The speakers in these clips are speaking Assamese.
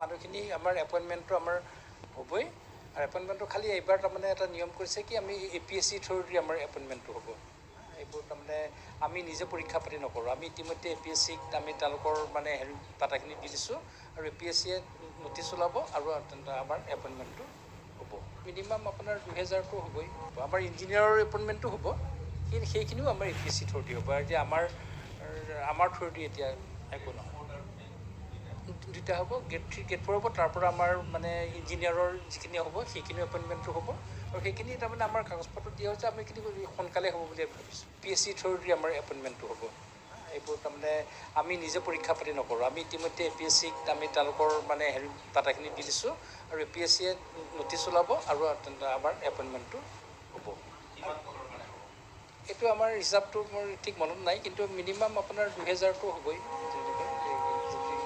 মানুহখিনি আমাৰ এপইণ্টমেণ্টটো আমাৰ হ'বই। আৰু এপইণ্টমেণ্টটো খালি এইবাৰ তাৰমানে এটা নিয়ম কৰিছে কি, আমি এ পি এছ চি থ্ৰুদি আমাৰ এপইণ্টমেণ্টটো হ'ব। এইবোৰ তাৰমানে আমি নিজে পৰীক্ষা পাতি নকৰোঁ। আমি ইতিমধ্যে এ পি এছ চিক আমি তেওঁলোকৰ মানে হেৰি ডাটাখিনি দি দিছোঁ আৰু এ পি এছ চিয়ে নটিচ ওলাব আৰু আমাৰ এপইণ্টমেণ্টটো হ'ব। মিনিমাম আপোনাৰ 2000টো হ'বই। আমাৰ ইঞ্জিনিয়াৰৰ এপইণ্টমেণ্টটো হ'ব, সেইখিনিও আমাৰ এ পি এছ চি থ্ৰুদি হ'ব। আৰু এতিয়া আমাৰ থ্ৰুদি এতিয়া একো নহয়, দুটা হ'ব, গ্ৰেড 3, গ্ৰেড 4 হ'ব। তাৰ পৰা আমাৰ মানে ইঞ্জিনিয়াৰৰ যিখিনি হ'ব সেইখিনিও এপইণ্টমেণ্টটো হ'ব। আৰু সেইখিনি তাৰমানে আমাৰ কাগজ পত্ৰ দিয়া হৈছে, আমি এইখিনি সোনকালে হ'ব বুলি আমি ভাবিছোঁ। পি এছ চি থ্ৰুদি আমাৰ এপইণ্টমেণ্টটো হ'ব। এইবোৰ তাৰমানে আমি নিজে পৰীক্ষা পাতি নকৰোঁ। আমি ইতিমধ্যে এ পি এছ চিক আমি তেওঁলোকৰ মানে হেৰি ডাটাখিনি দি দিছোঁ আৰু এ পি এছ চিয়ে নটিচ ওলাব আৰু আমাৰ এপইণ্টমেণ্টটো হ'ব। এইটো আমাৰ হিচাপটো মোৰ ঠিক মনত নাই, কিন্তু মিনিমাম আপোনাৰ 2000টো হ'বই।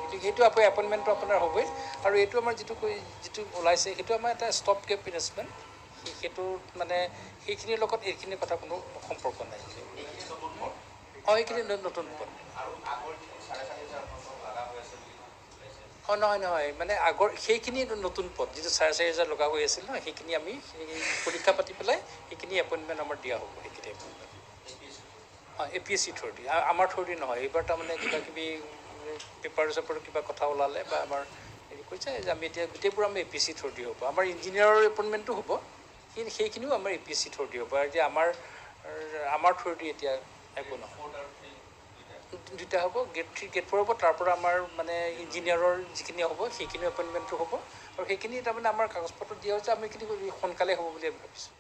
কিন্তু সেইটো আপোনাৰ এপইণ্টমেণ্টটো আপোনাৰ হ'বই। আৰু এইটো আমাৰ যিটো ওলাইছে সেইটো আমাৰ এটা ষ্টপ গেপ ইনভেষ্টমেণ্ট, সেইটো মানে সেইখিনিৰ লগত এইখিনিৰ কথা কোনো সম্পৰ্ক নাই। অঁ, সেইখিনি নতুন পদ। অঁ, নহয় নহয়, মানে আগৰ সেইখিনি নতুন পদ যিটো 4500 লগা হৈ আছিল ন, সেইখিনি আমি পৰীক্ষা পাতি পেলাই সেইখিনি এপইণ্টমেণ্ট আমাৰ দিয়া হ'ব। সেইখিনি এপইণ্টমেণ্ট অঁ, এ পি এছ চি থ্ৰুদি, আমাৰ থ্ৰুদি নহয়। এইবাৰ তাৰমানে কিবা কিবি পেপাৰ চেপাৰ কিবা কথা ওলালে বা আমাৰ হেৰি কৈছে যে আমি এতিয়া গোটেইবোৰ আমি এ পি এছ চি থ্ৰুদি হ'ব। আমাৰ ইঞ্জিনিয়াৰৰ এপইণ্টমেণ্টটো হ'ব, সেইখিনিও আমাৰ এ পি এছ চি থ্ৰুদি হ'ব। আৰু এতিয়া আমাৰ থ্ৰুদি এতিয়া একো নহয়, দুটা হ'ব, গ্ৰেড 3, গ্ৰেড 4 হ'ব। তাৰ পৰা আমাৰ মানে ইঞ্জিনিয়াৰৰ যিখিনি হ'ব সেইখিনিও এপইণ্টমেণ্টটো হ'ব। আৰু সেইখিনি তাৰমানে আমাৰ কাগজ পত্ৰ দিয়া হৈছে, আমি এইখিনি সোনকালে হ'ব বুলি আমি ভাবিছোঁ।